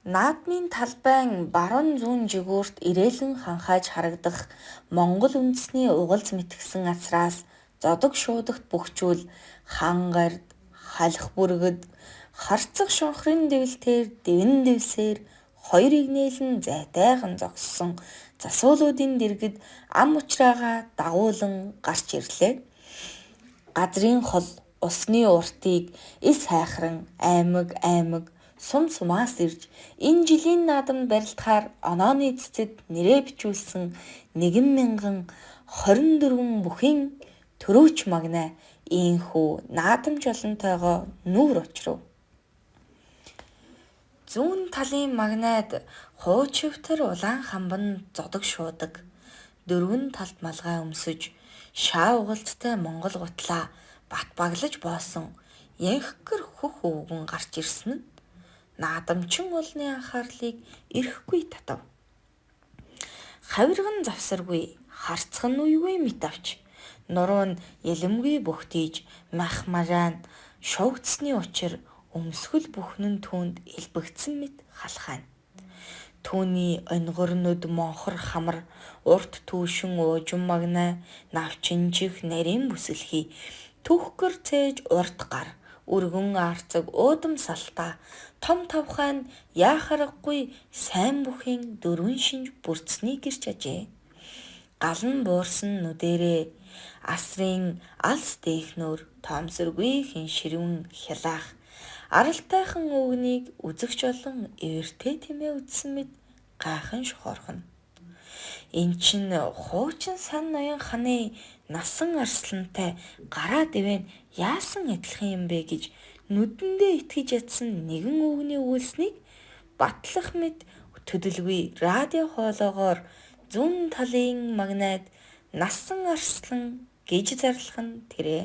Наадмын талбайн баруун зүүн жигүүрт ирээлэн ханхайж харагдах Монгол үндэсний угалз мэтгсэн асраас зодог шуудагт бөхчүүл хан гарьд, халих бүргэд, харцах шонхрын дэвлэлтээр дэвэн дэвсээр хоёр эгнээлэн зайтайхан зогссон засвуулуудын дэргэд ам учраагаа дагуулан гарч ирлээ. Газрын хол, усны уртыг эс хайхран аймаг аймаг, сум сумаас ирж энэ жилийн наадамд барилдахаар онооны цэцэд нэрээ бичүүлсэн 1024 бүхийн түрийвч магнай ийнхүү наадамч олонтойгоо нүүр учрав. Зүүн талын магнайд хуучивтар улаан хамбан зодог шуудаг, дөрвөн талд малгай өмсөж, шаа угалцтай монгол гутлаа бат баглаж боосон янхгэр хөх өвгөн гарч ирсэн нь наадамчин олны анхаарлыг эрхгүй татав. Хавирган завсаргүй, харцах нь уйгүй мэт авч, нуруу нь ялимгүй бөхтийж, мах мараан шовгдсны учир өмсгөл бүхэн нь түүнд элбэгдсэн мэт халахайна. Түүний онигор нүд монхор хамар, урт түүшин уужим магнай, навчин чих нарийн бүсэлхий, түхгэр цээж урт гар, өргөн аарцаг уудам салтаа, том тавхай нь яах аргагүй сайн бүхийн дөрвөн шинж бүрдсэнийг гэрч ажээ. Гал нь буурсан нүдэрээ асрын алс дээхнүүр тоомсоргүй хэн ширвэн хялаах аралтайхан өвгөнийг үзэгч олон эвэртэй тэмээ үзсэн мэт гайхан шохоорхоно. Эн чинь хуучин сан ноён ханы насан арслантай гараа дэвэн яасан адилхан юм бэ гэж нүдэндээ итгэж ядсан нэгэн өвгөний өгүүлснийг батлах мэт төдөлгүй радио хоолоогоор зүүн талын магнайд насан арслан гэж зарлах нь тэрээ.